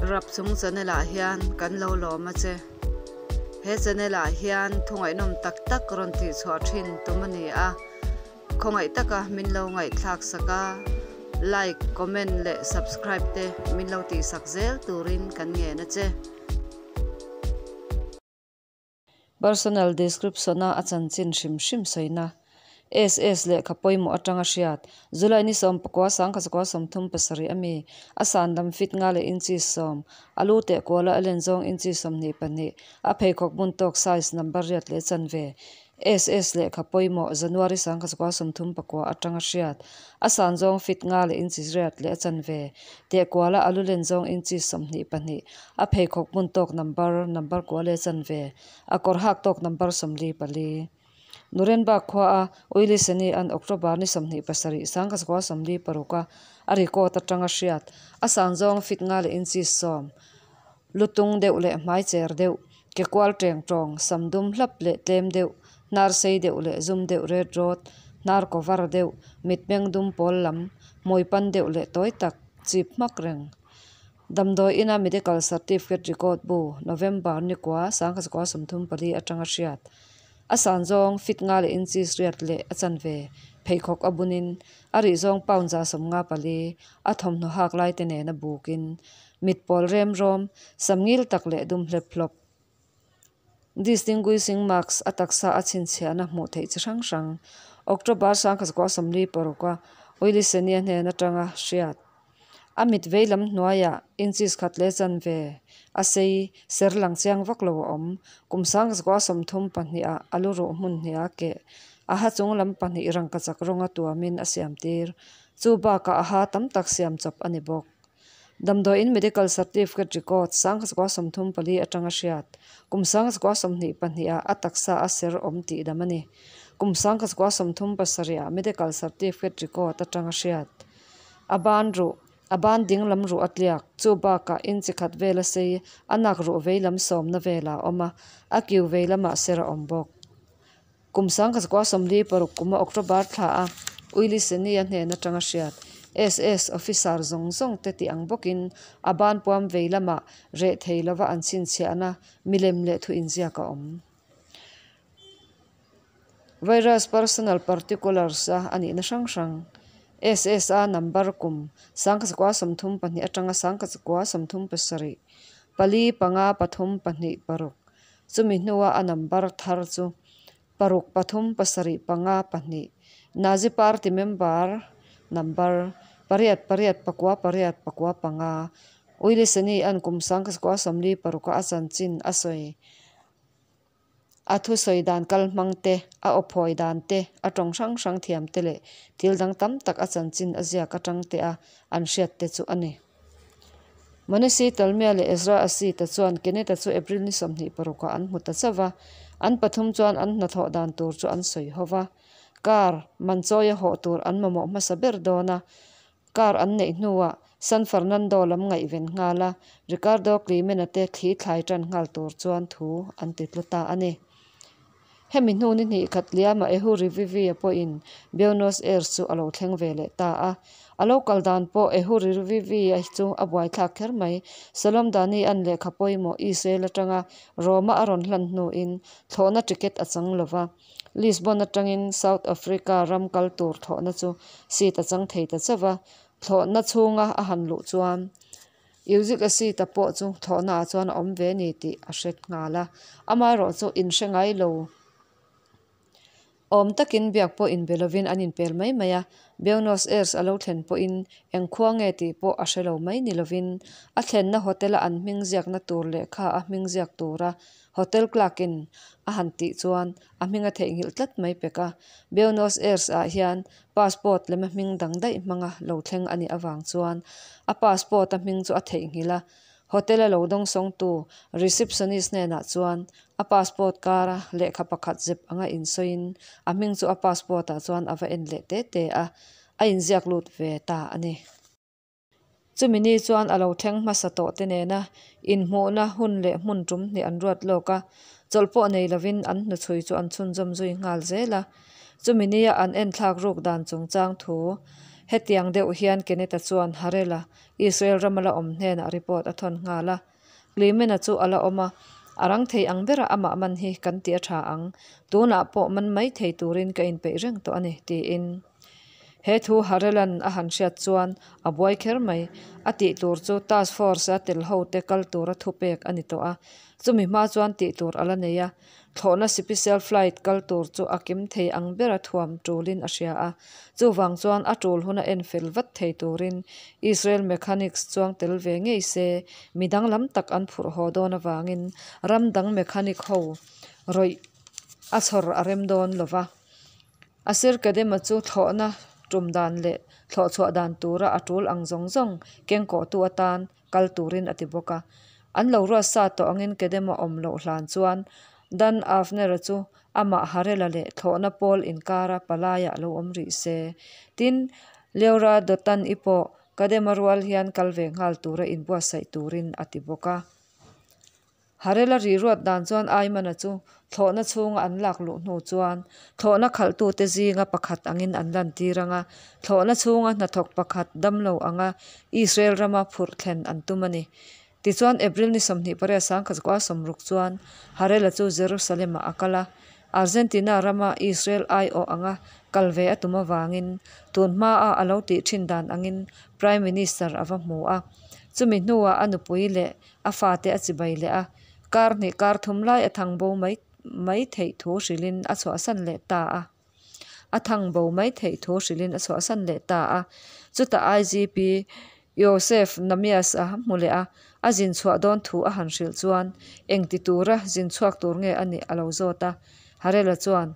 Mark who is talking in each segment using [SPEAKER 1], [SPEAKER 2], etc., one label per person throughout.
[SPEAKER 1] Rapchung channel ah hian kan lo lawm a che. He channel ah hian thu ngaihnawm tak tak rawn tih chhuah thin tum a ni a. Khawngaih taka min lo ngaihthlak sak a, like, comment leh subscribe te min lo tih sak zel turin kan ngen a che. Personal description-a a chanchin hrim hrim sawina, SS lehkha pawimawh atanga hriat, July ni 19 1937 a mi, a san lam fit nga leh inchi 10, a lu teh kuala a len zawng inchi 22, a pheikhawk hmun tawk size number riat leh chanve, SS lehkha pawimawh January 1939 atanga hriat, a san zawng fit nga leh inchi riat leh a chanve, teh kuala a lu len zawng inchi 22, a pheikhawk hmun tawk number number kua leh chanve, a kawr hak tawk number 44. Nuremberg khua a Willy Seni an October ni 27 1946 a a record atanga hriat, a san zawng fit nga leh inchi 10, lutung deuh leh hmai cher deuh, ke kual teng tawng, sam dum hlap leh tlem deuh, hnar sei deuh leh zum deuh red rawt, hnar cover deuh, mitmeng dum pawl lam, hmui pan deuh leh tawi tak, chip hmak reng. Damdawi ina medical certificate record bu, November ni kua 1934 atanga hriat, a san zawng fit nga leh inchi riat leh a chanve, pheikhawk a bunin, a rih zawng pound 154, a thawmhnaw hak lai te nen a bukin, mit pawl rem rawm, sam ngil tak leh dum hlep hlawp. Distinguishing marks a taksa a chhinchhiahna hmuh theih chi hrang hrang, October 1946 a Willy Senia hnen atanga hriat. A mit vei lam hnuaiah inches khat leh chanve a sei ser lang chiang vak lo a awm. Kum 1932 ah a lu ruh hmun hnih a keh. A ha chung lam pahnih rangkachak rawnga tuamin a siam tir. Chu bakah a ha tam tak siam chawp a ni bawk. Damdawiin medical certificate record 1934 atanga hriat. Kum 1922 ah a taksa a ser awm tih dam a ni. Kum 1937 ah medical certificate record atanga hriat. A ban ruh, a ban ding lam ruh a tliak, chu bakah inchi khat vel a sei, a nak ruh vei lam sawmna velah a awm a, a kiu vei lamah ser a awm bawk. Kum 1946 kuma October thla a Willy Seni a hnen atanga hriat, SS officer zawng zawng te tih ang bawkin a ban puam vei lamah reh thei lova an chhinchhiahna milem leh thu inziak a awm. Virus personal particulars a a nihna hrang hrang, SSA number kum 1932 atanga 1937, pali panga pathum pahnih paruk, chumi hnua a number thar chu paruk pathum pasarih panga pahnih, Nazi party member number pariat pariat pakua pariat pakua panga, Willy Seni an kum 1946 a a chanchin a sawi. A thusawi dan kal hmang te, a aw phawi dan te, a tawng hrang hrang thiam te leh thil dang tam tak a chanchin a ziak atang te a an hriat te chu a ni. Manasi Talmia leh Ezra Asita chuan Kenneth-a chu April ni 26 ah an hmu ta chauh va, an pathum chuan an hnathawh dan tur chu an sawi ho va. Car man chawi a hawh tur an mamawh hmasa ber dawn a, Car an neih hnuah San Fernando lam ngaihven nghal a, Ricardo Climena te thli thlai tan nghal tur chuan thu an ti tlu ta a ni. Hemi hnu ni hnih khat liama Ehu Rivivi-a pawhin Buenos Aires chu a lo thleng ve leh ta a. A lo kal dan pawh Ehu Rivivi-a chu a buaithlak kher mai. Salom Dani-a'n lehkha pawimawh Israel atanga Rome-a a rawn hlan hnuin thlawhna ticket a chang lo va. Lisbon atangin South Africa ram kal tur thlawhna chu seat a chang thei ta chauh va, thlawhna chhunga a han luh chuan Eugene a seat a pawh chu thlawhna ah chuan a awm ve ni tih a hre nghal a, amaherawh chu inhre ngai lo awm takin biak pawh inbe lovin an inpel mai mai a, Buenos Aires a lo thlen pawhin eng khua nge tih pawh a hre lo mai ni lovin a thlenna hotel a an hming ziakna tur lehkha a hming ziak tura Hotel clerk in a han tih chuan a hming a theihnghilh tlat mai pek a. Buenos Aires ah hian passport lem a hming dang daih hmanga lo thleng a nih avang chuan a passport a hming chu a theihnghilh a. Hotel a lo dawngsawngtu receptionist hnenah chuan a passport kara lehkha pakhat zep anga insawiin a hming chu a passport ah chuan a va en leh te te a, a inziak lut ve ta a ni. Chumi ni chuan a lo thleng hmasa tawh te nena inhmuhna hun leh hmun tum hnih an ruat lawk a, chawlh pawh nei lovin an hnuchhui chu an chhunzawm zui nghal zel a. Chumi nia an enthlak ruk dan chungchang thu Hetiang deuh hian Kenneth-a chuan Harel-a Israel rama la awm hnenah report a thawn nghal a. Clement-a chu a la awm a, a rang thei ang bera amah man hi kan ti a tha ang, tunah pawh man mai thei turin ka inpeih reng tawh a ni, tiin. He thu Harel-a'n a han hriat chuan a buai kher mai. A tih tur chu Task Force-a tel hote kal tura thupek a ni tawh a, chumi hma chuan tih tur a la nei a. Thlawhna sipisial flight kal tur chu a kim thei ang bera thuam tulin a hria a, chuvang chuan a tul huna en fel vat thei turin Israel mechanics chuang tel ve ngei se, mi danglam tak an phurh haw dawn avangin ram dang mechanic ho rawih a chhawr a rem dawn lo va. Asir Kadema chu thlawhna tum dan leh thlawh chhuah dan tura a tul ang zawng zawng kengkawhtu atan kal turin a ti bawk a. An lo ruat sa tawh angin Kedema awm loh hlan chuan Dan Avner-a chu amah Harela leh thlawhna pawl inkara palaiah lo awm rih se. Tin, Leora Dotan-i pawh Kadema rual hian kal ve nghal tura inbuatsaih turin a ti bawk a. Harela ri ruat dan chuan Aimana chu thlawhna chhunga an lak luh hnu chuan thlawhna khalhtute zinga pakhat angin an lantir ang a, thlawhna chhunga hnathawk pakhat damlo anga Israel rama phurh thlen an tum a ni. Tichuan April ni 28 1960 chuan Harela chu Jerusalem-ah a kal a, Argentina rama Israel aiawh anga kal ve a tum avangin tun hmaa a lo tih thin dan angin Prime Minister a va hmu a, chumi hnuah a nupui leh A fate a chibai leh a, kar hnih kar thum lai a thang bo mai mai theih thu hrilhin a chhuahsan leh ta a. A thang bo mai theih thu hrilhin a chhuahsan leh ta a. Chutah IGP Yosef Namias a hmu leh a, a zin chhuah dawn thu a han hrilh chuan engti tura zin chhuak tur nge a nih a lo zawt a. Harela chuan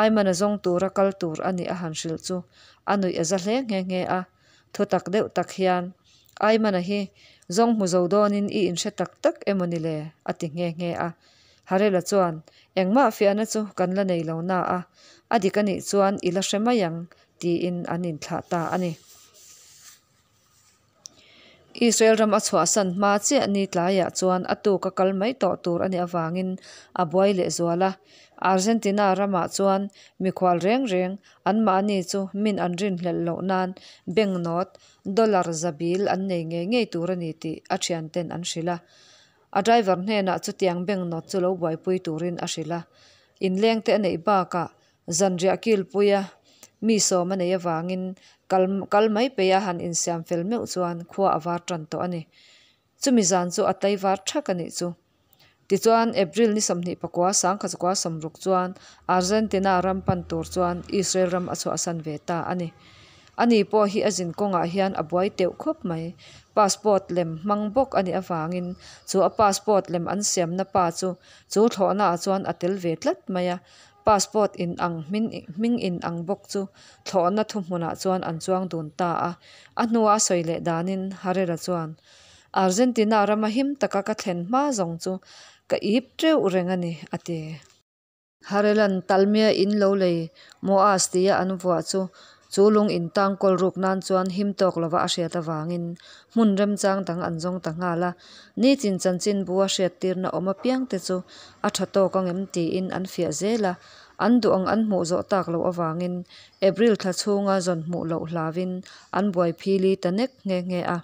[SPEAKER 1] Aimana zawng tura kal tur a nih a han hrilh chu a nuih a za hle nghe nghe a. Thutak deuh tak hian Aimana hi zawng hmu zo dawnin i inhre tak tak emaw ni le? a ti nghe nghe a. Harela chuan, Engmah fiahna chu kan la nei lo na a, a dik a nih chuan i la hre mai ang, tiin an inthlah ta a ni. Israel ram a chhuahsan hma chiah ni tlaiah chuan a tuka kal mai tawh tur a nih avangin a buai lehzual a. Argentina ramah chuan mikhual reng reng anmahni chu min an rinhlelh loh nan bank note Dollar za bil an nei ngei ngei tur a ni tih a thianten an hrilh a. A driver hnenah chutiang bank note chu lo buaipui turin a hrilh a. Inleng te a neih bakah zanriah kilpuia mi sawm a neih avangin kal kal mai peih a han insiam fel meuh chuan khua a var tan tawh a ni. Chumi zan chu a tlaivar thak a nih chu. Tichuan, April ni 29 1960 chuan Argentina ram pan tur chuan Israel ram a chhuahsan ve ta a ni. Ani pawh hi a zin kawngah hian a buai teuh khawp mai. Passport lem hmang bawk a nih avangin chu a passport lem an siamna pa chu chu thlawhnaah chuan a tel ve tlat mai a. Passport in ang hming in ang bawk chu thlawhna thuhmunah chuan an chuang dun ta a. A hnua a sawi leh danin Harela chuan, Argentina rama him taka ka thlen hma zawng chu ka ip teuh reng a ni, a ti. Harelan Talmia in lo lei Moaz tia an vuah chu chu lung in tang kawl ruk nan chuan him tawk lova a hriat avangin hmun remchang dang an zawng ta nghal a. Nitin chanchinbu a hriattirna awm apiangte chu a tha tawk ang em tiin an fiah zel a, an duh ang an hmuh zawh tak loh avangin April thla chhunga zawn hmuh loh hlauin an buai phili ta nek nghe nghe a.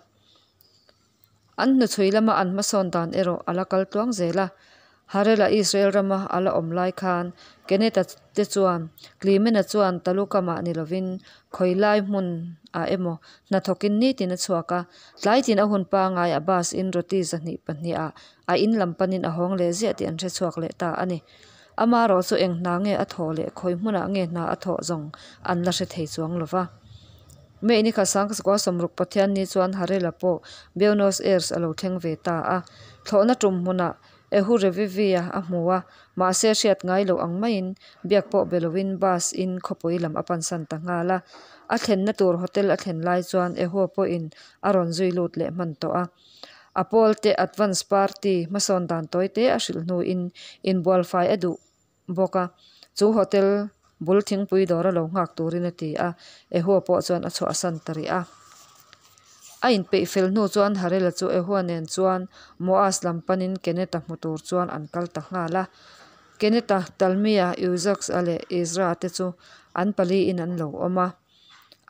[SPEAKER 1] An hnuchhui lama an hmasawn dan erawh a la kal tluang zel a. Harela Israel rama a la awm lai khan Keneta te chuan Clemena chuan Talukamah ni lovin khawi lai hmun ah emaw hnathawkin nitin a chhuak a, tlai tin a hun pangai a bus in roti 202 ah a in lam panin a hawng leh ziah tih an hre chhuak leh ta a ni. Amaherawh chu eng hna nge a thawh leh khawi hmunah nge hna a thawh zawng an la hre thei chuang lo va. May ni kha Sangkasakua sawmruk Pathianni chuan Harela pawh Buenos Aires a lo thleng ve ta a. Thlawhna tum hmunah Ehu Revivia a hmu a, mahse hriat ngai loh ang maiin biak pawh be loin bus in khawpui lam a pansan ta nghal a. A thlenna tur hotel a thlen lai chuan Ehua pawhin a rawn zui lut leh hman tawh a. A pawlte Advance Party hmasawn dan tawi te a hrilh hnuin inbualfai a duh bawk a, chu hotel bul thingpui dawra lo nghak turin a ti a, Ehua pawh chuan a chhuahsan ta rih a. A inpeih fel hnu chuan Harela chu Ehua nen chuan Moaz lam panin Keneta hmu tur chuan an kal ta nghal a. Keneta, Talmia, Euzax-a leh Ezra te chu an paliin an lo awm a.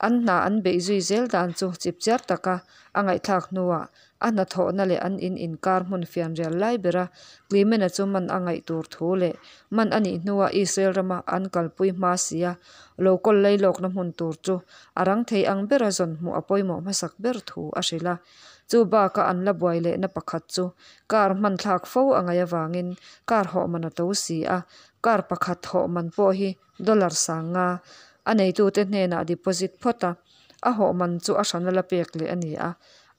[SPEAKER 1] An hna an beih zui zel dan chu chipchiar taka a ngaihthlak hnuah a hnathawhna leh an in inkar hmun fianrial lai bera Clement-a chu man a ngaih tur thu leh man a nih hnua Israel rama an kalpui hma sia lo kawl lailawkna hmun tur chu a rang thei ang bera zawn hmuh a pawimawh hmasak ber thu a hrilh a. Chu baka an la buai lehna pakhat chu car hman thlak fo a ngaih avangin car hawh man a to si a, car pakhat hawh man pawh hi dollar sanga a neitute hnenah deposit phawt a, a hawh man chu a hrana la pek leh a ni a.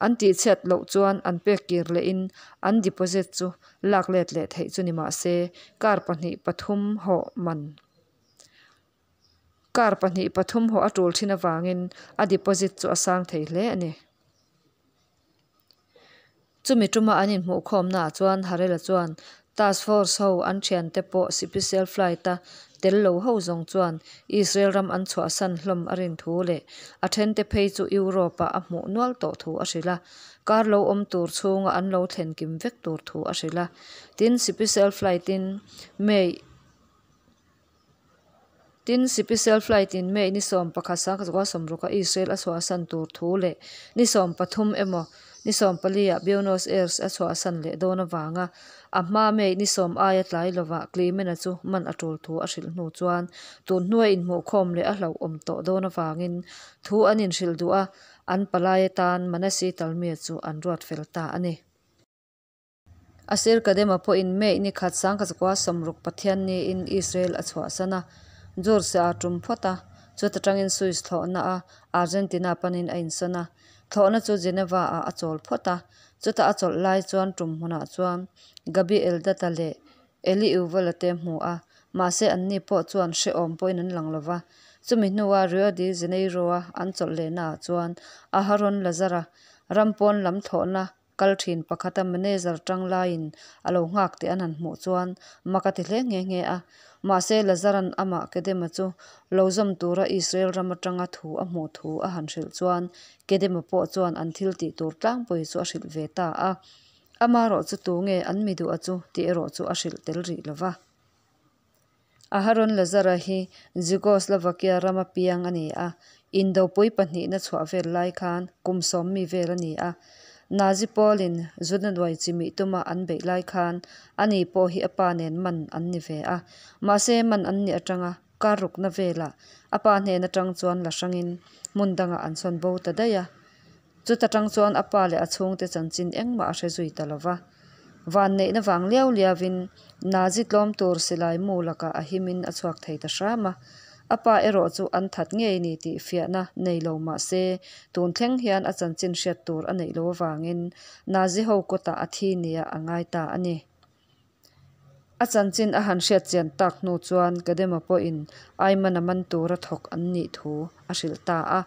[SPEAKER 1] An tihchhiat loh chuan an pek kir lehin an deposit chu lak let leh theih chu ni mah se, car pahnih pathum hawh man car pahnih pathum hawh a tul thin avangin a deposit chu a sang thei hle a ni. Chumi tuma an inhmuhkhawmnaah chuan Harela chuan Task Force ho an thiante pawh sipisial flight-a tel lo ho zawng chuan Israel ram an chhuahsan hlawm a rin thu leh a thente phei chu Europe-ah a hmuh nual tawh thu a hrilh a, kar lo awm tur chhunga an lo thlen kim vek tur thu a hrilh a. Tin, sipisial flight-in May Tin, Sipisial flight-in May ni 11 sangkhat 60 a Israel a chhuahsan tur thu leh ni 13 emaw ni 14 ah Buenos Aires a chhuahsan leh dawn avanga a hma May ni 10 aia tlai lovah Clement-a chu man a tul thu a hrilh hnu chuan tun hnua inhmuhkhawm leh a hlauhawm tawh dawn avangin thu an inhrilh duh a, an palai atan Manasi Talmia chu an ruat fel ta a ni. Asir Kadema pawhin May ni khat 1960 Pathian niin Israel a chhuahsan a, Jurse a tum phawt a, chuta tangin Swiss thlawhna a Argentina panin a insawn a, thlawhna chu Geneva-ah a chawl phawt a, chuta a chawlh lai chuan tum hmunah chuan Gabi Eldad-a leh Eli Yuval-a te hmu a, mahse anni pawh chuan hrehawm pawhin an lang lova. Chumi hnua Rio de Janeiro-a an chawlh lehnaah chuan Aharon Lazar-a ram pawn lam thlawhna Kal thin pakhata manager tang laiin a lo nghak tih an han hmuh chuan mak a ti hle nghe nghe a. Mahse, Lazaran amah Kedema chu lo zawm tura Israel ram atanga thu a hmuh thu a han hrilh chuan Kedema pawh chuan an thil tih tur tlangpui chu a hrilh ve ta a. Amarawh chu tu nge an mi duh a chu tih erawh chu a hrilh tel rih lo va. Aharon Lazara hi Czechoslovakia rama piang a ni a, Indopui pahnihna chhuah vel lai khan kum sawm mi vel a ni a. Nazi pawlin Judanuai chimih tuma an beih lai khan ani pawh hi a pa nen man an ni ve a. Mahse man an nih atanga kar rukna velah a pa hnen atang chuan la hrangin hmun dangah an sawn bo ta daih a. Chuta tang chuan a pa leh a chhungte chanchin engmah a hre zui ta lo va. Vanneihna vang liau liauin Nazi tlawm tur silai mu lakah a himin a chhuak thei ta hram a. A pa erawh chu an that ngei ni tih fiahna nei lo mah se, tun thleng hian a chanchin hriat tur a neih loh avangin Nazi ho kawtah a thi nia a ngai ta a ni. A chanchin a han hriat chian tak hnu chuan Kadema pawhin Ayman-a man tura thawk an nih thu a hrilh ta a.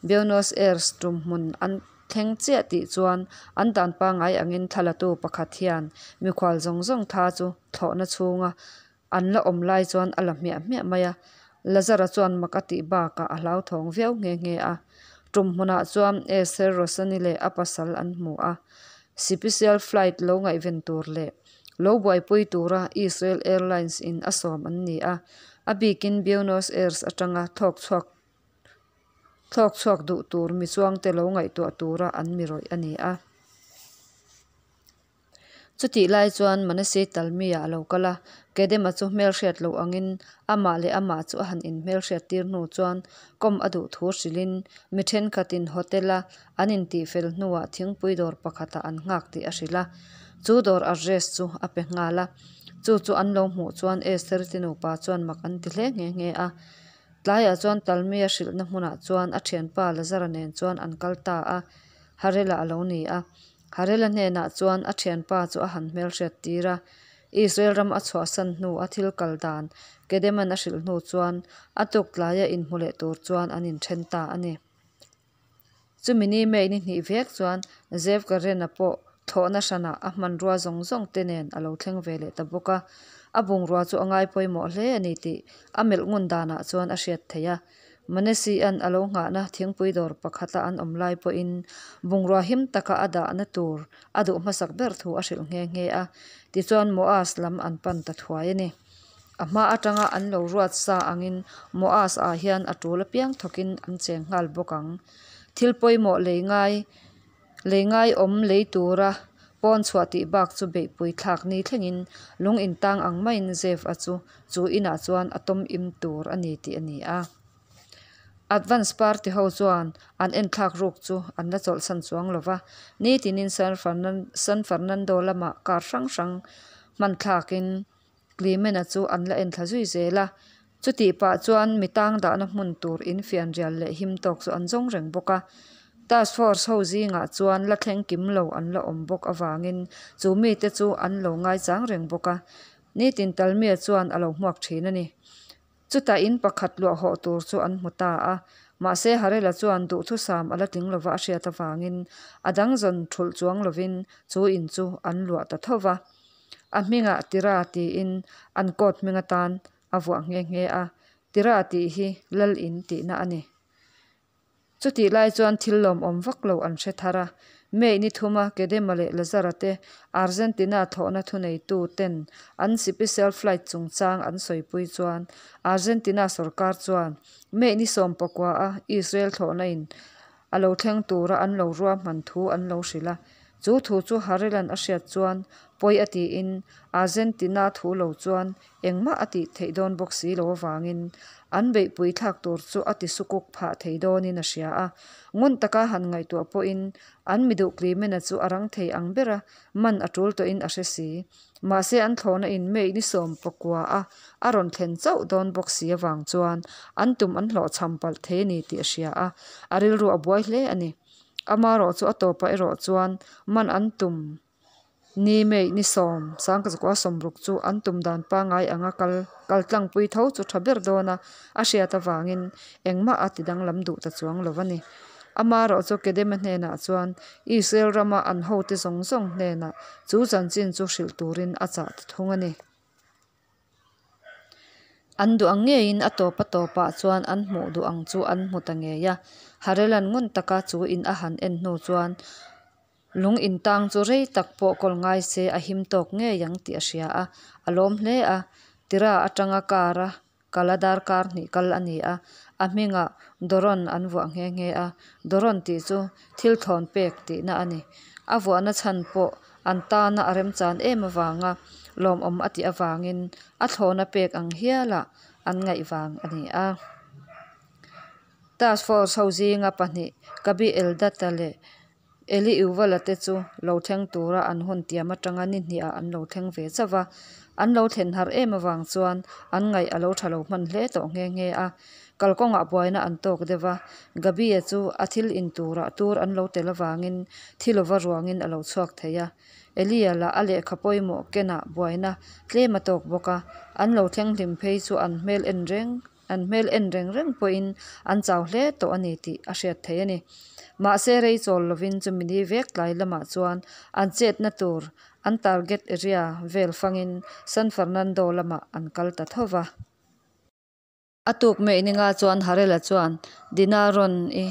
[SPEAKER 1] Buenos Aires tumhmun an thleng chiah tih chuan an dan pangngai angin thlalatu pakhat hian mikhual zawng zawng tha chu thlawhna chhunga an la awm lai chuan a la hmiah hmiah mai a. Lazara chuan mak a tih bakah a hlauthawng viau nghe nghe a. Tumhmunah chuan Esther Rosani leh a pasal an hmu a. Sipisial flight lo ngaihven tur leh lo buaipui tura Israel Airlines in a sawm an ni a, a bikin Buenos Aires atanga thlawk chhuak thlawk chhuak duh tur mi chuangte lo ngaihtuah tura an mi rawih a ni a. Chutih lai chuan Manase Talmi-ah a lo kal a, Kedema chu hmelhriat loh angin amah leh amah chu a han inhmelhriat tir hnu chuan kawm a duh thu hrilhin mi thenkhatin hotel-a an intihfel hnuah thingpui dawr pakhatah an nghak tih a hrilh a. Chu dawr address chu a pe nghal a. Chu chu an lo hmuh chuan Esther te nupa chuan mak an ti hle nghe nghe a. Tlaiah chuan Talmia hrilhna hmunah chuan a thianpa Lazara nen chuan an kal ta a, Harela a lo ni a. Harela hnenah chuan a thianpa chu a han hmelhriat tir a. Israel ram a chhuahsan hnu a thil kal dan Kedeman a hrilh hnu chuan a tuk tlaia inhmu leh tur chuan an inthen ta a ni. Chumi ni May ni hnih vek chuan Zev Karen-a pawh thlawhna hranah a hmanrua zawng zawng te nen a lo thleng ve leh ta bawk a. A bungrua chu a ngai pawimawh hle a ni tih a melh ngun danah chuan a hriat theih a. Manasi-a'n a lo nghahna thingpui dawr pakhata an awm lai pawhin bungrua him taka a dahna tur a duh hmasak ber thu a hrilh nghe nghe a. Tichuan Moaz lam an pan ta thuai a ni. A hma atanga an lo ruat sa angin Moaz-ah hian a tul apiang thawkin an cheng nghal bawk ang. Thil pawimawh lei ngai lei ngai awm lei tura pawn chhuah tih bak chu beihpui thlak ni thlengin lung intang ang maiin Zev-a chu chu inah chuan a tawm im tur a ni tih a ni a. Advance party ho chuan an enthlak ruk chu an la chawlhsan chuang lo va, nitinin San Fernando lamah car hrang hrang hman thlakin Clement-a chu an la enthla zui zel a. Chutih pah chuan mi tang dahna hmun tur in fianrial leh him tawk chu an zawng reng bawk a. Task force ho zingah chuan la thleng kim lo an la awm bawk avangin chu mite chu an lo ngaichang reng bawk a. Nitin Talmia chuan a lo hmuak thin a ni. Chutah in pakhat luah hawh tur chu an hmu ta a. Mahse Harela chuan duhthusam a la tling lova a hriat avangin a dang zawn thulh chuang lovin chu in chu an luah ta tho va. A hmingah Tira tiin an coat hming atan a vuah nghe nghe a. Tira tih hi Lal in tihna a ni. Chutih lai chuan thil lawmawm vak lo an hre thar a. May ni thuma Kedema leh Lazara te Argentina thlawhna thuneitu ten an sipisial flight chungchang an sawipui chuan Argentina sorkar chuan May ni 19 a Israel thlawhna in a lo thleng tura an lo ruahman thu an lo hrilh a. Chu thu chu Harelan a hriat chuan pawi a tiin Argentina thu lo chuan engmah a tih theih dawn bawk si lo avangin an beihpui thlak tur chu a ti sukuk phah thei dawnin a hria a. Ngun taka han ngaihtuah pawhin an mi duh Clement-a chu a rang thei ang ber a, man a tul tawhin a hre si. Mahse an thlawhna in May ni 19 a a rawn thlen chauh dawn bawk si avang chuan an tum an hlawhchham palh thei a ni tih a hria a, a rilru a buai hle a ni. Amarawh chu a tawpah erawh chuan man an tum ni May ni 10, 1960 chu an tum dan pangngai anga kal kal tlangpui tho chu tha ber dawn a a hriat avangin engmah a ti danglam duh ta chuang lo a ni. Amarawh chu Kedema hnenah chuan Israel rama an hote zawng zawng hnenah chu chanchin chu hrilh turin a chah ta thung a ni. An duh ang ngeiin a tawp a tawpah chuan an hmuh duh ang chu an hmu ta ngei a. Harelan ngun taka chu in a han en hnu chuan lung intang chu rei tak pawh kawl ngai se a him tawk ngei ang tih a hria a, a lawm hle a. Tira atanga car a kal a darkar hnih kal a ni a, a hmingah Doron an vuah nghe nghe a. Doron tih chu thil thlawn pek tihna a ni. A vuahna chhan pawh an tana a remchan em avanga lawmawm a tih avangin a thlawna pek ang hialah an ngaih vang a ni a. Task Force ho zinga pahnih Gabi Eldad-a leh Eli Yuval-a te chu lo thleng tura an hun tiam atanga ni hnihah an lo thleng ve chauh va. An lo thlen harh em avang chuan an ngaih a lo tha lo hman hle tawh nghe nghe a. Kalkawngah buaina an tawk deuh va, Gabi-a chu a thil in turah tur an lo tel avangin thi lova ruangin a lo chhuak thei a. Elia lah a lehkha pawimawh kenah buaina tlem a tawk bawk a, an lo thleng hlim phei chu an hmel en reng an hmel en reng reng pawhin an chau hle tawh a ni tih a hriat theih a ni. Mahse rei chawl lovin chumi ni vek tlai lamah chuan an chetna tur an target area vel fangin San Fernando lamah an kal ta tho va. A tuk mei ninga chuan Harela chuan Dina rawn i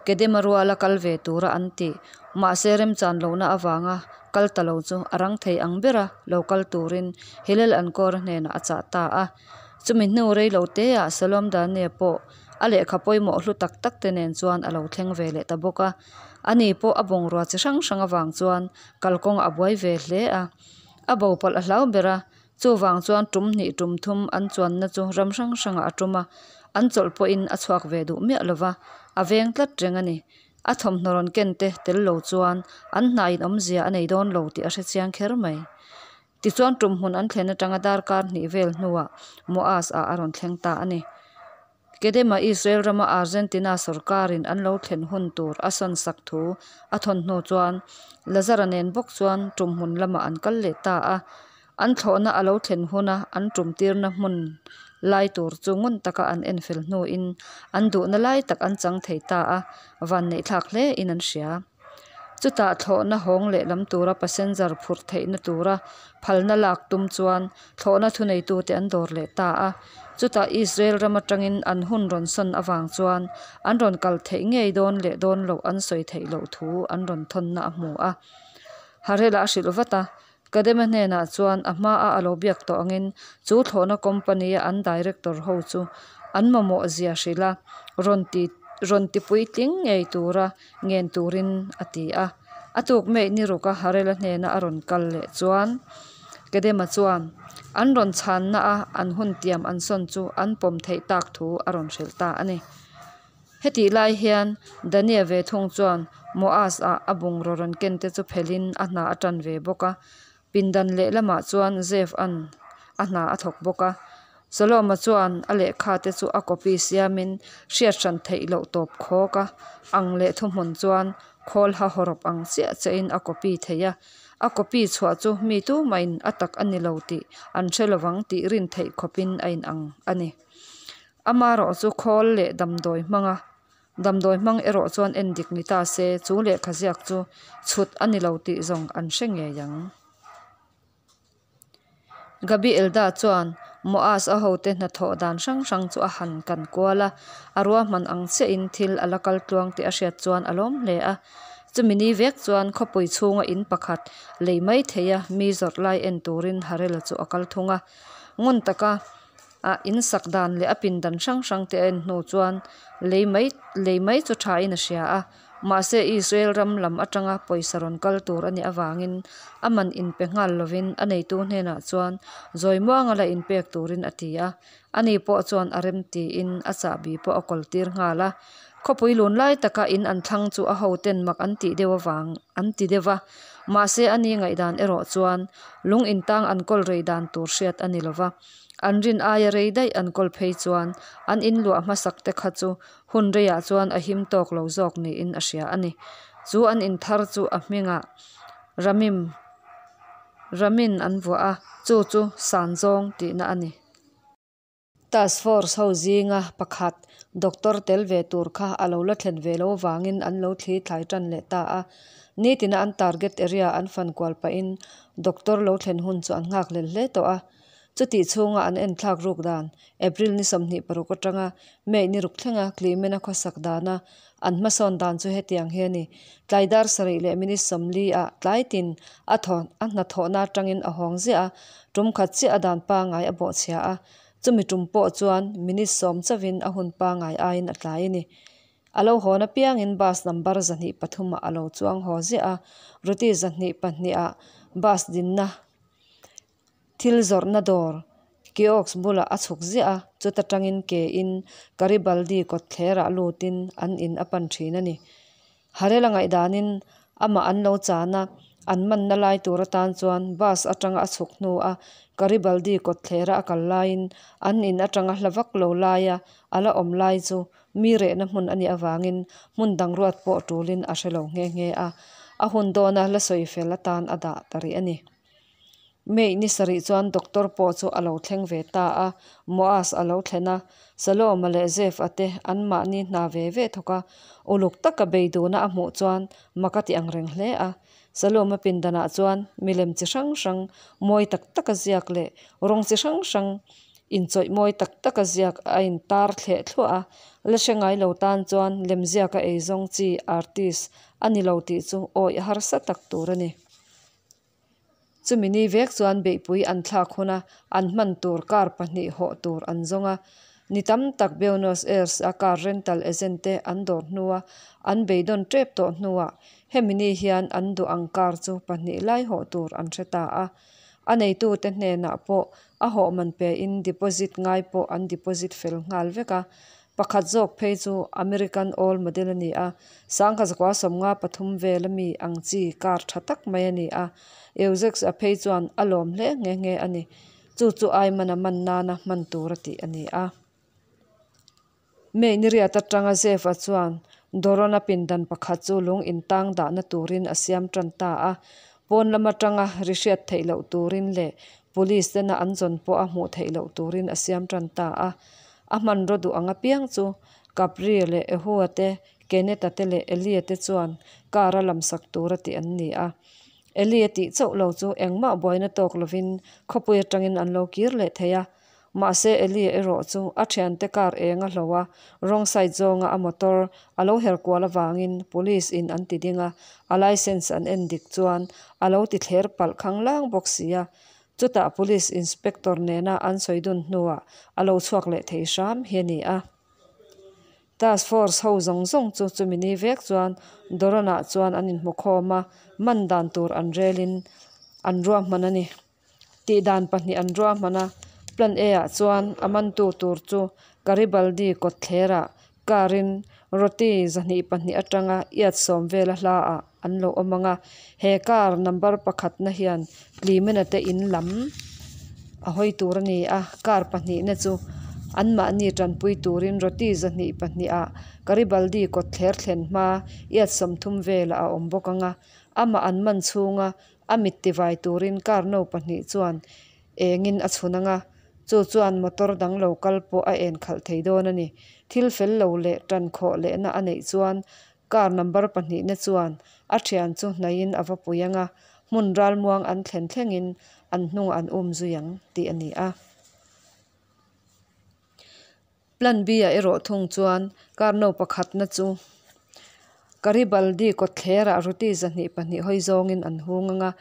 [SPEAKER 1] Kedema ruala kal ve tura an tih. Mahse remchan lohna avanga kal ta lo chu a rang thei ang bera lo kal turin Hillel Ankor-a hnenah a chah ta a. Chumi hnu rei lo teah Salom Danie pawh a lehkha pawimawh hlu tak tak te nen chuan a lo thleng ve leh ta bawk a. Ani pawh a bungrua chi hrang hrang avang chuan kalkawng a buai ve hle a. A bo palh a hlau ber a, Chuvang chuan tum hnih tum thum an chuanna chu ram hrang hrangah a tum a, an chawlh pawhin a chhuak ve duh miah lo va, a veng tlat reng a ni. A thawmhnaw rawn ken te tel lo chuan an hnaiin awmzia a nei dawn lo tih a hre chiang kher mai. Tichuan tum hmun an thlen atanga darkar hnih vel hnuah Moaz-ah a rawn thleng ta a ni. Kedema Israel rama Argentina sorkarin an lo thlen hun tur a sawn sak thu a thawn hnu chuan Lazara nen bawk chuan tum hmun lamah an kal leh ta a. An thlawhna a lo thlen huna an tum tirna hmun lai tur chu ngun taka an enfel hnuin an duhna lai tak an chang thei ta a, vanneihthlak hle in an hria. Chutah thlawhna hawng leh lam tura passenger phurh theihna tura phalna lak tum chuan thlawhna thuneitute an dawr leh ta a. Chutah Israel ram atangin an hun rawn sawn avang chuan an rawn kal theih ngei dawn leh dawn loh an sawi theih loh thu an rawn thawnna a hmu a. Harela a hrilh vat a. Kadema hnenah chuan a hmaa a lo biak tawh angin chu thlawhna company a an director ho chu an mamawh zia hrilh a, rawn ti rawn ti puitling ngei tura ngen turin a ti a. A tuk May ni ruka Harela hnena a rawn kal leh chuan Kedema chuan an rawn chhanna a an hun tiam an sawn chu an pawm theih tak thu a rawn hrilh ta a ni. Hetih lai hian Dania ve thung chuan Moaz-a a bungraw rawn ken te chu phelhin a hna a tan ve bawk a, pindan lehlamah chuan Zev-a'n a hna a thawk bawk a. Saloma chuan a lehkha te chu a copy siamin hriat hran theih loh tawp khawk a ang leh thuhmun chuan khawl ha hawrawp ang chiah chiahin a copy thei a. A copy chhuah chu mi tumahin a tak a ni lo tih an hre lovang tih rin theih khawpin a inang a ni. Amaherawh chu khawl leh damdawi hmanga damdawi hmang erawh chuan en dik ni ta se chu lehkha ziak chu chhut a ni lo tih zawng an hre ngei ang. Gabi Elda chuan Moaz a hote hnathawh dan hrang hrang chu a han kan kual a, a ruahman ang chiahin thil a la kal tluang tih a hriat chuan a lawm hle a. Chumi ni vek chuan khawpui chhunga in pakhat lei mai theia mi zawrh lai en turin Harela chu a kal thung a. Ngun taka A in sak dan leh a pindan hrang hrang te a en hnu chuan lei mai lei mai chu tha in a hria a, mahse Israel ram lam atanga pawisa rawn kal tur a nih avangin a man inpe nghal lovin a neitu hnenah chuan zawi muanga la inpek turin a ti a, ani pawh chuan a rem tiin a chahbi pawh a kawl tir nghal a. Khawpui lun lai taka in an thlang chu a hoten mak an tih deuh avang an ti deuh va, mahse ani ngaihdan erawh chuan lung intang an kawl rei dan tur hriat a ni lova. An rin aia rei daih an kawl phei chuan an in luah hmasak te kha chu hun reiah chuan a him tawk lo zawk niin a hria a ni. Chu an in thar chu a hmingah Ramim Ramin an vuah a, chu chu san zawng tihna a ni. Task Force ho zinga pakhat doctor tel ve tur kha a lo la thlen ve lo avangin an lo thli thlai tan leh ta a. Nitina an target area an fan kual pahin doctor lo thlen hun chu an nghakhlel hle tawh a. Chutih chhunga an enthlak ruk dan, April ni 26 atanga May ni ruk thlenga Clement-a khawsak dana an hmasawn dan chu hetiang hi a ni. Tlai dar sarih leh minute 40 ah tlai tin a thaw a hnathawhna atangin a hawng ziah a, tum khat chiah a dan pangngai a bawhchhia a, chumi tum pawh chuan minute 10 chauhin a hun pangngai aiin a tlai a ni. A lo hawn apiangin bus number 203 ah a lo chuang haw ziah a, Ruti 202 ah bus dinna Thil zawrhna dawr, kiosk bulah a chhuk ziah a, chuta tangin ke in Garibaldi kawtthlerah lutin an in a pan thin a ni. Harela ngaihdanin amah an lo chan a, an manna lai tur atan chuan bus atanga a chhuk hnu a Garibaldi kawtthlera a kal laiin an in atanga hla vak lo laia a la awm lai chu mi rehna hmun a nih avangin hmun dang ruat pawh tulin a hre lo nghe nghe a, a hun dawna la sawi fel atan a dah ta rih a ni. May ni sarih chuan doctor pawh chu a lo thleng ve ta a, Moaz a lo thlen a, Saloma leh Zeph-a te anmahni hna ve ve thawk a, uluk taka bei duna a hmuh chuan mak a ti ang reng hle a. Saloma pindanah chuan milem chi hrang hrang mawi tak taka ziak leh rawng chi hrang hrang inchawih mawi tak taka ziak a intar thleh thluah a, la hre ngai lo tan chuan lemziaka eizawng chi artist a ni lo tih chu awih harsa tak tur a ni. Chumi ni vek chuan beihpui an thlak huna an hman tur car pahnih hawh tur an zawng a. Ni tam tak Buenos Aires a car rental agent te an dawr hnua an beidawn tep tawh hnuah hemi ni hian an duh ang car chu pahnih lai hawh tur an hre ta a. A neitute hnenah pawh a hawh man pe in deposit ngai pawh an deposit fel nghal vek a. Pakhat zawk phei chu American old model a ni a, 1953 vel ami ang chi car tha tak mai a ni a, Euzex-a phei chuan a lawm hle nghe nghe a ni. Chu chu Ayman-a man nana hman tur a tih a ni a. May ni riat atanga Zev-a chuan Doron-a pindan pakhat chu lung intang dahna turin a siam tan ta a, pawn lam atanga ri hriat theih loh turin leh Police tena an zawn pawh a hmuh theih loh turin a siam tan ta a. A hmanraw duh ang apiang chu Capri leh Ehua te, Kenneth-a te leh Elie te chuan car a lamsak tura tih an ni a. Elie tih chauh lo chu engmah buaina tawk lovin khawpui atangin an lo kir leh thei a. Mahse Eli-a erawh chu a thiante car eng a hlo a, wrong side zawnga a motor a lo her kual avangin police in an ti ding a, a licence an en dik chuan a lo ti thler palh khanglang bawk si a. Chutah police inspector nena an sawi dun hnuah a lo chhuak leh thei hram hi a ni a. Task force ho zawng zawng chu chumi ni vek chuan Doran-ah chuan an inhmu khawm a, man dan tur an relin an ruahman a ni. Tih dan pahnih an ruahman a, Plan A ah chuan a mantu tur chu Garibaldi kawtthlerah car-in Roti 202 atanga iat sawm vela hla ah an lo awm ang a, he car number pakhatna hian Clemena te in lam a hawi tur a ni a, car pahnihna chu anmahni tanpui turin Roti 202 ah Garibaldi kawtthler thlen hma iat 30 velah a awm bawk ang a, amah an man chhunga a mit tivai turin car no pahnih chuan engin a chhun ang a, chu chuan motor dang lo kal pawh a en khalh thei dawn a ni. Thil fel lo leh tan khawh lehna a neih chuan car number pahnihna chuan a thian chu hnaihin a va pui ang a, hmun ralmuang an thlen thlengin an hnungah an um zui ang tih a ni a. Plan B-ah erawh thung chuan car no pakhatna chu Garibaldi kawtthlerah Roti 202 hawi zawngin an hung ang a,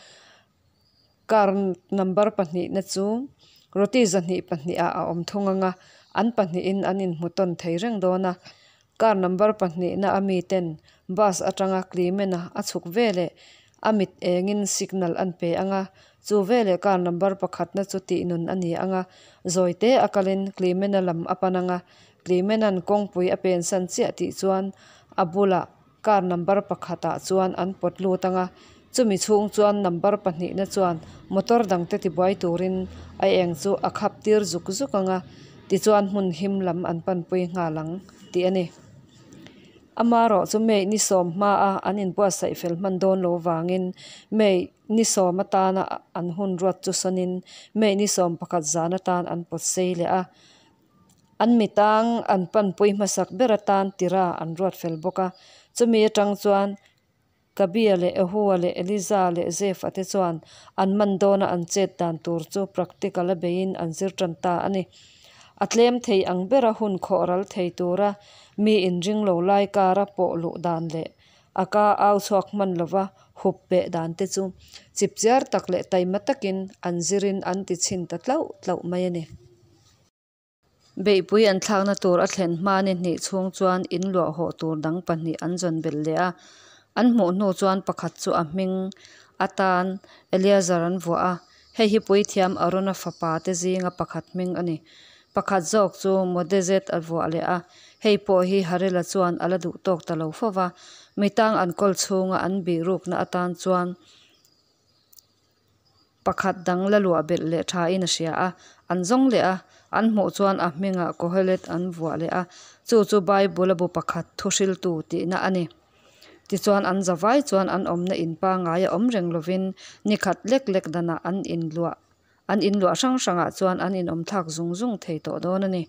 [SPEAKER 1] car number pahnihna chu Roti 202 ah a awm thung ang a, an pahnihin an inhmu tawn thei reng dawn a. Car number pahnihna a miten bus atanga Clement-a a chhuk veleh a mit engin signal an pe ang a, chu veleh car number pakhatna chu tihnun a ni ang a, zawite a kalin Clement-a lam a pan ang a, Clement-a'n kawngpui a pensan chiah tih chuan a bulah car number pakhatah chuan an pawt lut ang a, chumi chhung chuan number pahnihna chuan motor dangte tibuai turin a eng chu a khap tir zuk zuk ang a, tichuan hmun him lam an panpui nghal ang tih a ni. Amaherawh chu May ni sawm hmaa an inbuatsaih fel hman dawn lo vangin May ni sawm atana an hun ruat chu sawnin May ni 11 zan atan an pawt sei leh a. An mitang an panpui hmasak ber atan tira an ruat fel bawk a. Chumi atang chuan Kabia leh Ehua leh Eliza leh Zefa te chuan an man dawna an chet dan tur chu practical a beiin an zir tan ta a ni. A tlem thei ang bera hun khawh ral thei tura mi inring lo lai kara pawh luh dan leh a ka au chhuak hman lova hup beh dan te chu chipchiar tak leh taima takin an zirin an ti chhin ta tlauh tlauh mai a ni. Beihpui an thlakna tur a thlen hma ni hnih chhung chuan in luah hawh tur dang pahnih an zawn belh leh a. An hmuh hnu chuan pakhat chu a hming atan Eleazar an vuah a, hei hi puithiam Arona fapa te zinga pakhat hming a ni. Pakhat zawk chu Modezet a vuah leh a, hei pawh hi Harela chuan a la duh tawk ta lo fo va, mitang an kawl chhunga an bihrukna atan chuan Pakhat dang la luah belh leh thain a hria a, an zawng leh a, an hmuh chuan a hmingah Kohelet an vuah leh a, chu chu Bible-a bu pakhat thu hriltu tihna a ni. Tichuan an zavai chuan an awmna in pangngai a awm reng lovin ni khat lek lek danah an inluah an inluah hrang hrangah chuan an inawm thlak zung zung thei tawh dawn a ni.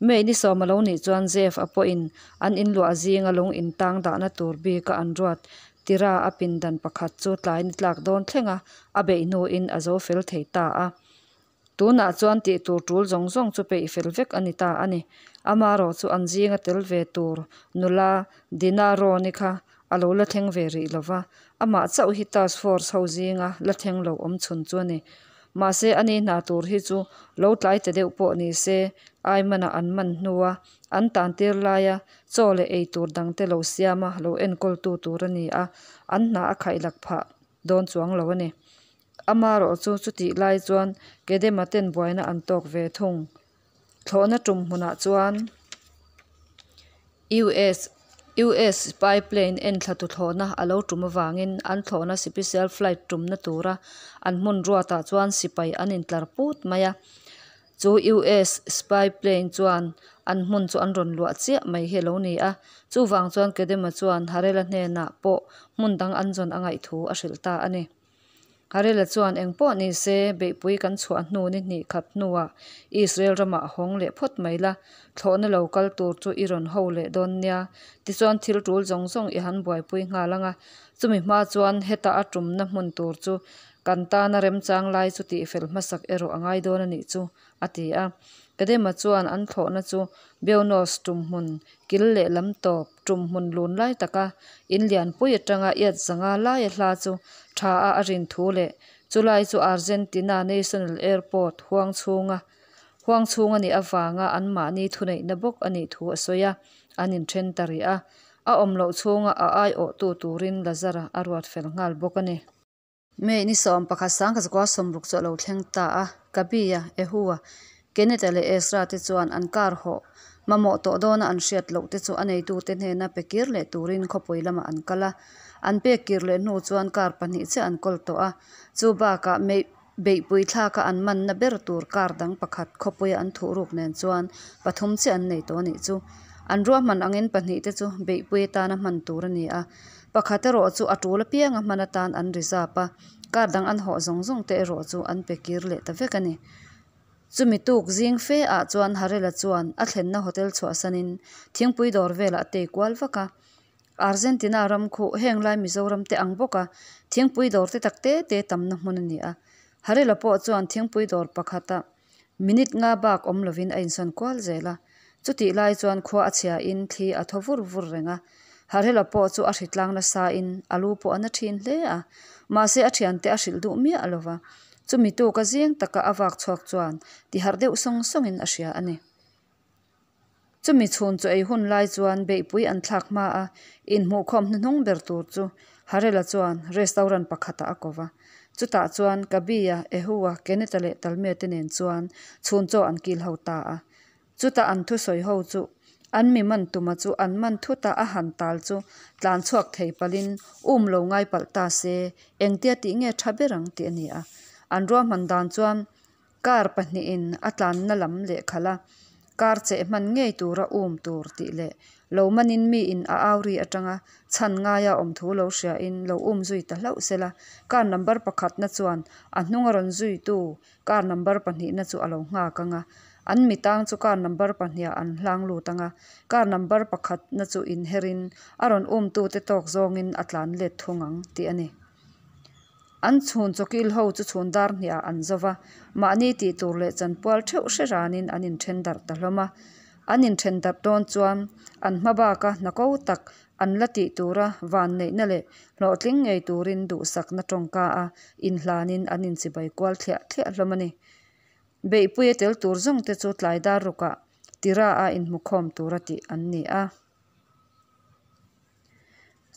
[SPEAKER 1] May ni sawm a lo nih chuan Jeff a pawhin an inluah zinga lung intang dahna tur bika an ruat Tira a pindan pakhat chu tlai ni tlak dawn thlenga a beih hnuin a zo fel thei ta a. Tunah chuan tih tur tul zawng zawng chu peih fel vek a ni ta a ni. Amaherawh chu an zinga tel ve tur nula Dina Rawni kha a lo la thleng ve rih lo va, amah chauh hi task force ho zinga la thleng lo awm chhun chu a ni. Mahse a ni hna tur hi chu lo tlai ta deuh pawh ni se Aiman-a an man hnua an tan tir laia chaw leh ei tur dangte lo siama lo enkawltu tur a ni a, an hna a khaihlak phah dawn chuang lo a ni. Amaherawh chu chutih lai chuan Kedema ten buaina an tawk ve thung. Thlawhna tum hmunah chuan US US spy plane enthlatu thlawhna a lo tum avangin an thlawhna sipisial flight tumna tura an hmun ruatah chuan sipai an intlar put mai a. Chu US spy plane chuan an hmun chu an rawn luah chiah mai hi a lo ni a. Chuvang chuan Kedema chuan Harela hnenah pawh hmun dang an zawn a ngaih thu a hrilh ta a ni. Harela chuan eng pawh ni se, beihpui kan chhuah hnu ni hnih khat hnuah Israel ramah hawng leh phawt mai la, thlawhna lo kal tur chu i rawn ho leh dawn nia. Tichuan thil tul zawng zawng i han buaipui nghal ang a, chumi hma chuan heta a tumna hmun tur chu Kan tana remchang lai chu tihfel hmasak erawh a ngai dawn a nih chu, a ti a. Kedema chuan an thlawhna chu Buenos tumhmun kil lehlam tawp tumhmun lun lai taka in lianpui atanga iat zanga laia hla chu tha a a rin thu leh chulai chu Argentina National Airport huang chhunga huang chhung a nih avanga anmahni thuneihna bawk a nih thu a sawi a, an inthen ta rih a. A awm loh chhunga a aiawhtu turin Lazara a ruat fel nghal bawk a ni. May ni 11 sangkazakua 60 chu a lo thleng ta a, Gabi-a, Ehua, Kenneth-a leh Ezra te chuan an car hawh mamawh tawh dawna an hriat loh te chu a neitute hnena pe kir leh turin khawpui lamah an kal a. An pek kir leh hnu chuan car pahnih chiah an kawl tawh a, chu bakah May beihpui thlaka an manna ber tur car dang pakhat khawpuia an thuh ruk nen chuan pathum chiah an nei tawh a nih chu. An ruahman angin pahnih te chu beihpui atana hman tur a ni a. Pakhat erawh chu a tul apianga hman atan an reserve a, car dang an hawh zawng zawng te erawh chu an pe kir leh ta vek a ni. Chumi tuk zing fe ah chuan Harela chuan a thlenna hotel chhuahsanin thingpui dawr velah a tei kual vak a. Argentina ram khuh heng lai Mizoram te ang bawka thingpui dawr te tak te te tamna hmun a ni a. Harela pawh chuan thingpui dawr pakhata Minute nga bak awm lovin a insawn kual zel a, chutih lai chuan khua a chhiain thli a thaw vur vur reng a. Harhela pawh chu a hritlang nasain a lu pawh a na thin hle a, mahse a thiante a hrilh duh miah lo va. Chumi tuka zing taka a vak chhuak chuan tiharh deuh sawng sawngin a hria a ni. Chumi chhun chu ei hun lai chuan beihpui an thlak hma a, inhmuhkhawm hnuhnung ber tur chu Harela chuan restaurant pakhatah a ko va. Chutah chuan Kabia, Ehua, Keneta leh Talmia te nen chuan chhun chaw an kil ho ta a. Chuta an thusawi ho chu an mi man tuma chu an man thut a, a han tal chu tlan chhuak thei palhin um lo ngai palh ta se, engtia tih nge tha ber ang tih a ni a. An ruahman dan chuan Car pahnihin a tlanna lam lehkhalh a, car cheh hman ngei tura um tur tih leh lo manin miin a au ri atanga chhan ngaia awm thu lo hriain lo um zui ta hlauh sela, car number pakhatna chuan a hnunga rawn zuitu car number pahnihna chu a lo nghak ang a, an mitang chu car number pahniha an hlang lut ang a, car number pakhatna chu inherin a rawn umtute tawk zawngin a tlan let thung ang tih a ni. An chhun chawkil ho chu chhun dar hniah an zo va, mahni tih tur leh chanpual theuh hre ranin an inthen darh ta hlawm a. An inthen darh dawn chuan an hma baka hna ko tak an la tih tura vanneihna leh hlawhtling ngei turin duhsakna tawngka a inhlanin an inchibai kual thliah thliah hlawm a ni. Beihpuia tel tur zawng te chu tlai dar rukah tira a inhmukhawm tura tih an ni a.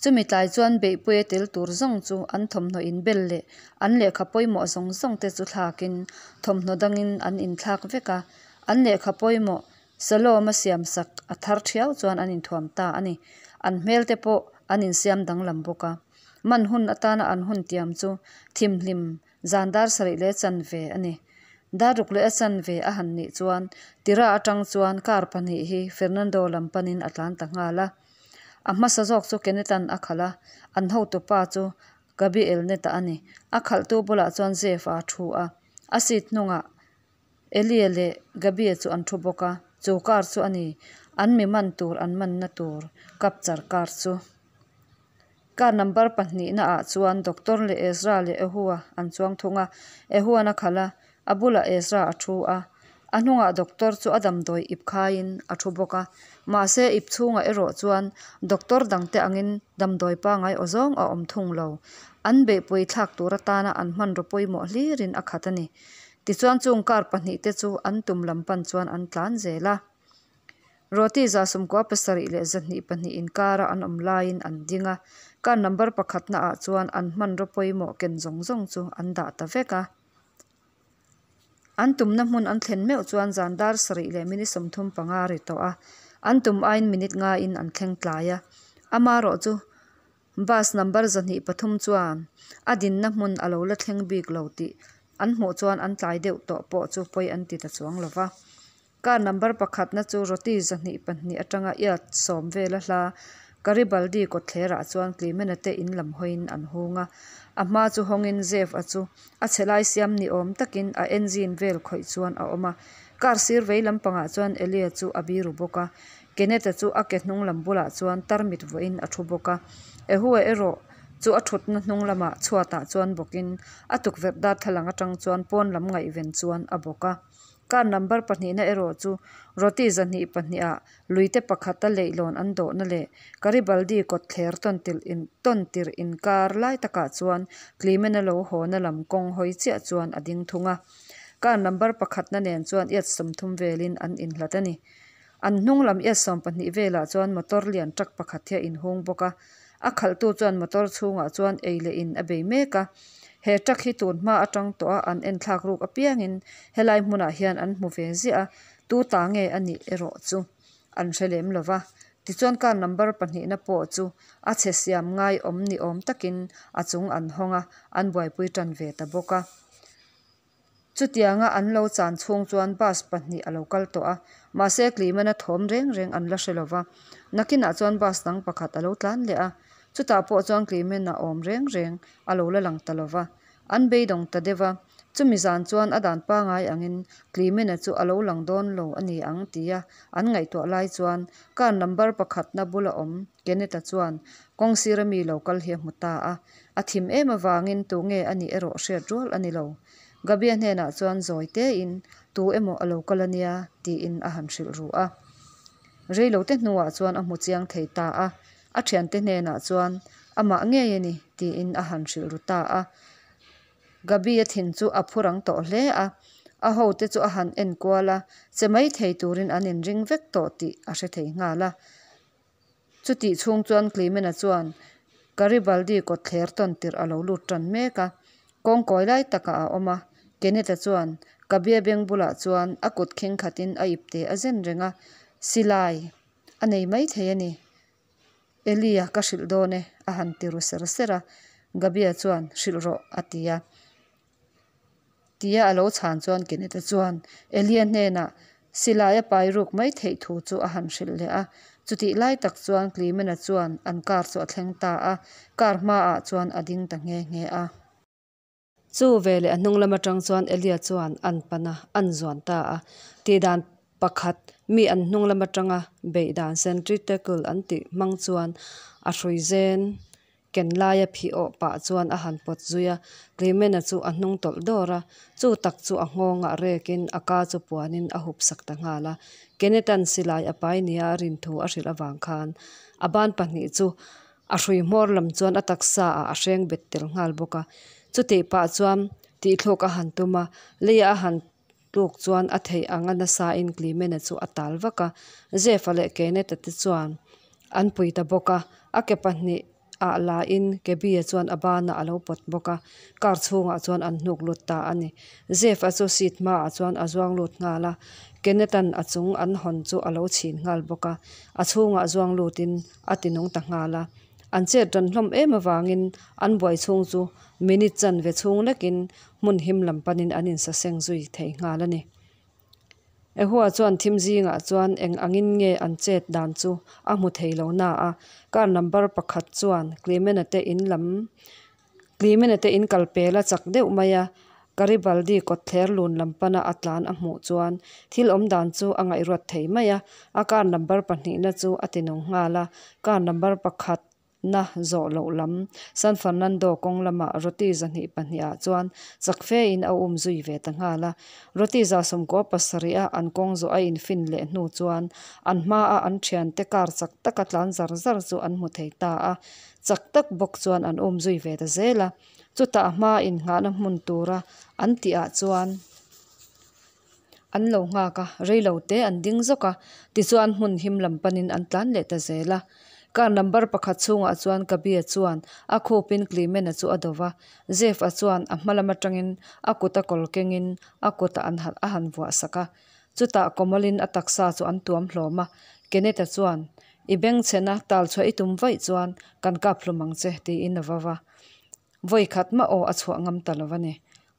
[SPEAKER 1] Chumi tlai chuan beihpuia tel tur zawng chu an thawmhnaw inbel leh an lehkha pawimawh zawng zawng te chu thlakin thawmhnaw dangin an inthlak vek a. An lehkha pawimawh Salom a siamsak a thar thiau chuan an inthuam ta a ni. An hmel te pawh an insiam danglam bawk a. Man hun atana an hun tiam chu thimhlim zan dar sarih leh chanve a ni. Dar ruk leh a chanve a han nih chuan Tira atang chuan car pahnih hi Fernando lam panin a tlan ta nghal a. A hmasa zawk chu Kenetan a khalh a, an hotupa chu Gabi Elneta a ni. A khalhtu bulah chuan Jeff-a a thu a, a seat hnungah Elia leh Gabi-a chu an thu bawk a, chu car chu a ni, an mi man tur an manna tur capture car chu. Car number pahnihna ah chuan Doctor leh Ezra leh Ehua an chuang thung a, Ehuan a khalh a, a bulah Ezra a thu a. A hnungah Doctor chu a damdawi ip khaiin a thu bawk a, mahse ip chhungah erawh chuan Doctor dangte angin damdawi pangai aw zawng a awm thung lo. An beihpui thlak tur atana an hmanraw pawimawh hlirin a khat a ni. Tichuan chung car pahnihte chu an tum lam pan chuan an tlan zel a. Roti 117 leh 202 inkara an awm laiin an ding a, car number pakhatna ah chuan an hmanraw pawimawh ken zawng zawng chu an dah ta vek a. An tumna hmun an thlen meuh chuan zan dar sarih leh minute 35 a ri tawh a, an tum aiin minute ngaiin an thleng tlai a. Amarawh chu Bus number 203 chuan a dinna hmun a lo la thleng bik lo tih an hmuh chuan an tlai deuh tawh pawh chu pawi an ti ta chuang lo va. Car number pakhatna chu roti 202 atanga iat sawm vela hla Garibaldi kawtthlerah chuan Clemena te in lam hawiin an hung a. A hma chu hawngin Jeff-a chu a chhe lai siam ni awm takin a engine vel khawih chuan a awm a. Car sir vei lampangah chuan Elia chu a biru bawk a. Kenneth-a chu a ke hnung lam bulah chuan tarmit vuahin a thu bawk a. Ehua erawh chu a thutna hnung lamah chhuatah chuan bawkin a tukverh darthlalang atang chuan pawn lam ngaihven chuan a bawk a. Car number pahnihna erawh chu Roti 202 ah luite pakhata leihlawn an dawhna leh Garibaldi kawtthler tawntirh in tawntirh inkar lai takah chuan Clement-a lo hawna lam kawng hawi chiah chuan a ding thung a. Car number pakhatna nen chuan iat 30 velin an inhlat a ni. An hnung lam iat 12 velah chuan motor lian truck pakhat hi a inhung bawk a. A khalhtu chuan motor chhungah chuan ei leh in a bei mek a. He truck hi tun hma atang tawh a an enthlak ruk apiangin helai hmunah hian an hmu ve ziah a, tu ta nge a nih erawh chu an hre lem lo va. Tichuan car number pahnihna pawh chu a chhe siam ngai awm ni awm takin a chung an hawng a, an buaipui tan ve ta bawk a. Chutianga an lo chan chhung chuan bus pahnih a lo kal tawh a, mahse Clement-a thawm reng reng an la hre lo va. Nakinah chuan bus dang pakhat a lo tlan leh a, chutah pawh chuan Clement-a awm reng reng a lo la lang ta lo va. An beidawng ta deuh a, chumi zan chuan a dan pangai angin Clement-a chu a lo lang dawn lo a ni ang tia an ngaihtuah lai chuan car number pakhatna bula awm Kenneth-a chuan kawng sira mi lo kal hi a hmu ta a, a thim em avangin tunge a nih erawh hriat rual a ni lo. Gabia hnenah chuan zawi tein, Tu emaw a lo kal a nia, tiin a han hrilh ru a. Reilote hnuah chuan a hmu chiang thei ta a, a thiante hnenah chuan, Amah ngei a ni, tiin a han hrilh ru ta a. Gabia thin chu a phu rang tawh hle a, a hote chu a han en kual a, che mai thei turin an inring vek tawh tih a hre thei nghal a. Chutih chhung chuan Clement-a chuan Garibaldi kawtthler tawn tirh a lo lut tan mek a, kawng kawi lai takah a awm a. Kenneth-a chuan Kabia beng bulah chuan a kut kheng khatin a ipte a zen reng a, Silai a nei maithei a ni. Elia ka hrilh dawn e, a han ti ru ser ser a. Gabia chuan, Hrilh rawh, a ti a. Tia a lo chhan chuan Kenneth-a chuan Elia hnenah silai a pai ruk mai theih thu chu a han hrilh leh a. Chutih lai tak chuan Clement-a chuan an car chu a thleng ta a, car hmaah chuan a ding ta nghe nghe a. Chu veleh a hnung lam atang chuan Elia chuan an pan a, an zuan ta a. Tihdan pakhat, mi an hnung lam atanga beih dan sentry tackle an tih hmang chuan a hrui zen Ken laia phih awh pah chuan a han pawt zui a, Clement-a chu a hnung tawlh dawr a, chu tak chu a nghawngah rekin a ka chu puanin a hup sak ta nghal a. Kenneth-a'n silai a pai nia a rin thu a hrilh avang khan a ban pahnih chu a hrui hmawr lam chuan a taksa ah a hreng bet tel nghal bawk a. Chutih pah chuan tihthluk a han tum a, leiah a han tluk chuan a theih ang a nasain Clement-a chu a tal vak a, Jeff-a leh Kenneth-a te chuan an pui ta bawk a, a ke pahnih ah la in Gaby-a chuan a banah a lo pawt bawk a, car chhungah chuan an hnuk lut ta a ni. Jeff-a chu seat hmaah chuan a zuang lut nghal a, Kenneth-a'n a chung an hawn chu a lo chhin nghal bawk a, a chhungah zuang lutin a ti nung ta nghal a. An chet ran hlawm em avangin an buai chhung chu minute chanve chhung lekin hmun him lam panin an insaseng zui thei nghal a ni. Ehua chuan thim zingah chuan eng angin nge an chet dan chu a hmu thei lo na a, car number pakhat chuan Clement-a te in lam Clement-a te in kal pel a chak deuh mai a, Garibaldi kawtthler lun lam pana a tlan a hmuh chuan thil awm dan chu a ngaihruat thei mai a, a car number pahnihna chu a ti nung nghal a, car number pakhat na zawh loh lam San Fernando kawng lamah Roti 202 ah chuan chak fe in a um zui ve ta nghal a. Roti 97 a an kawng zawh a infin leh hnu chuan an hma a an thiante car chak taka tlan zar zar chu an hmu thei ta a, chak tak bawk chuan an um zui ve ta zel a. Chutah a hma innghahna hmun tura an tih ah chuan an lo nghak a, reilo te an ding zawk a, tichuan hmun him lam panin an tlan leh ta zel a. Car number pakhat chhungah chuan Gabi-a chuan a khupin Clement-a chu a do va, Jeff-a chuan a hma lam atangin a kut a kawl kengin a kutah an a han vuah sak a. Chutah kawmawlin a taksa chu an tuam hlawm a, Kenneth-a chuan, I bengchhena tal chhuah i tum vaih chuan kan kap hlum ang che, tiin a va va. Vawi khat mah aw a chhuah ngam ta lo a ni.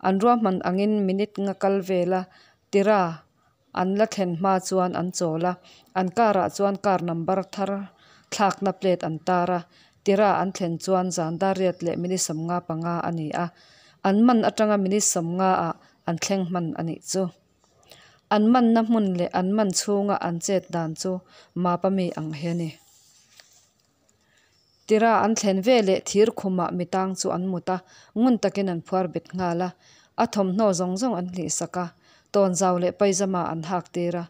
[SPEAKER 1] An ruahman angin minute nga kal vela tira an la thlen hma chuan an chawl a, an car ah chuan car number thar thlakna plate an tar a, tira an thlen chuan zan dar riat leh minute 55 a ni a, an man atanga minute 50 ah an thleng hman a nih chu. An manna hmun leh an man chhunga an chet dan chu map a mi ang hi a ni. Tira an thlen veleh thir khumah mitang chu an mut a, ngun takin an phuar bet nghal a. A thawmhnaw zawng zawng an hlih sak a, tawnzau leh paizama an hak tir a.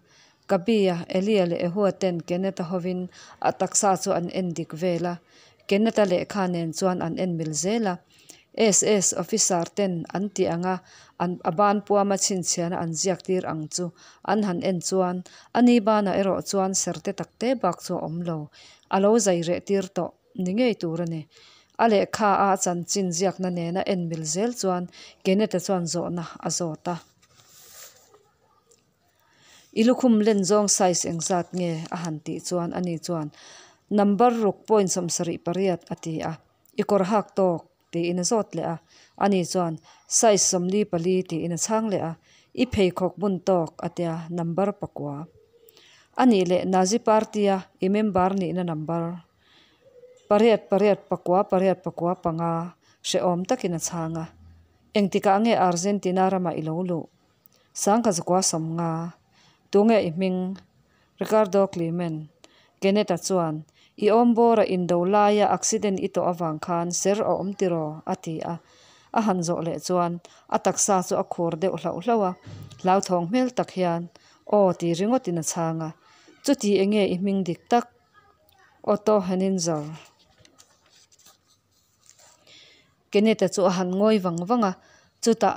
[SPEAKER 1] Kabia, Elia leh Ehua ten Kenneth-a hovin a taksa chu an en dik vel a, Kenneth-a lehkha nen chuan an en mil zel a. SS officer ten an tih anga an a ban puama chhinchhiahna an ziak tir ang chu an han en chuan a ni banah erawh chuan serte takte bak chu a awm lo. A lo zai reh tir tawh ni ngei tur a ni. A lehkha a chanchin ziakna nena en mil zel chuan Kenneth-a chuan zawhna a zawt a. I lukhum len zawng size engzat nge? a han tih chuan ani chuan number ruk point 78 a ti a. I kawr hak tawk? tiin a zawt leh a. Ani chuan size 44 tiin a chhang leh a. I pheikhawk bun tawk? a tia, number pakua. A nih leh Nazi party a i member nihna number pariat pariat pakua pariat pakua panga hrehawm takin a chhang a. Engtikah nge Argentina ramah i lo luh? Sangkazakua 50. Tunge i hming? Ricardo Climent. Kenneth-a chuan, I awm bawra indo laia accident i tawh avang khan ser a awm tiraw? a ti a. A han zawh leh chuan a taksa chu a khur deuh hlauh hlauh a, hlauthawng hmel tak hian, Aw ti ringawtin a chhang a. Chuti enge i hming dik tak? Otto Henninger. Kenneth-a chu a han ngawi vang vang a, chutah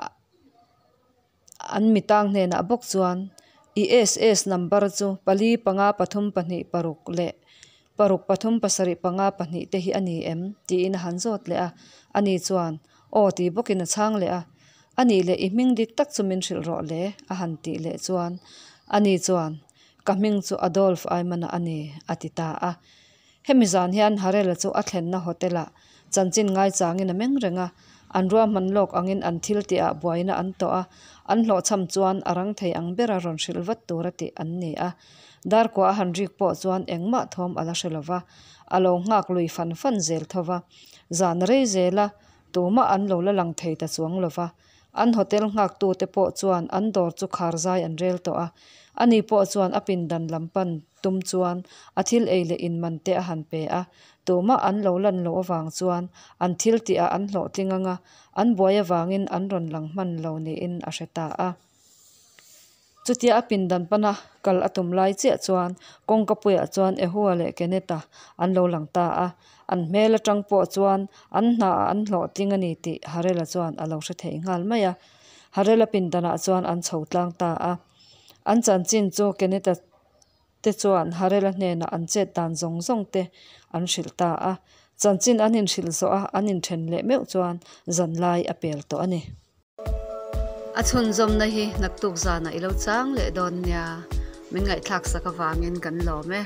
[SPEAKER 1] an mitang hnenah bawk chuan, I SS number chu pali panga pathum pahnih paruk leh paruk pathum pasarih panga pahnih te hi a ni em? tiin a han zawt leh a. Ani chuan, Aw ti bawkin a chhang leh a. A nih leh i hming dik tak chu min hrilh rawh le a han tih leh chuan ani chuan, Ka hming chu Adolf Aimana a ni a ti ta a. Hemi zan hian Harela chu a thlenna hotel-ah chanchin ngaichangin a meng reng a, an ruahman lawk angin an thil tihah buaina an tawh a, an hlawhchham chuan a rang thei ang bera rawn hrilh vat tura tih an ni a. Darkua a han rik pawh chuan engmah thawm a la hre lo va, a lo nghak lui fan fan zel tho va. Zan rei zela tumah an lo la lang thei ta chuang lo va, An hotel nghaktute pawh chuan an dawr chu khar zai an rel tawh a, ani pawh chuan a pindan lam pan tum chuan a thil ei leh in man te a han pe a, tumah an lo lan loh avang chuan an thil tihah an hlawhtling anga an buai avangin an rawn lang hman lo niin a hre ta a. Chutia a pindan pana kal a tum lai chiah chuan kawngka puiah chuan Ehua leh Kenneth-a an lo lang ta a, an hmel atang pawh chuan an hnaah an hlawhtling a ni tih Harela chuan a lo hre thei nghal mai a. Harela pindanah chuan an chho tlang ta a. An chanchin chu Kenneth-a te chuan Harela hnenah an chet dan zawng zawng te an hrilh ta a. Chanchin an inhrilh zawh a, an inthen leh meuh chuan zanlai a pel tawh a ni. A chhunzawmna hi naktuk zanah i lo chang leh dawn nia, min ngaihthlak sak avangin kan lawm e.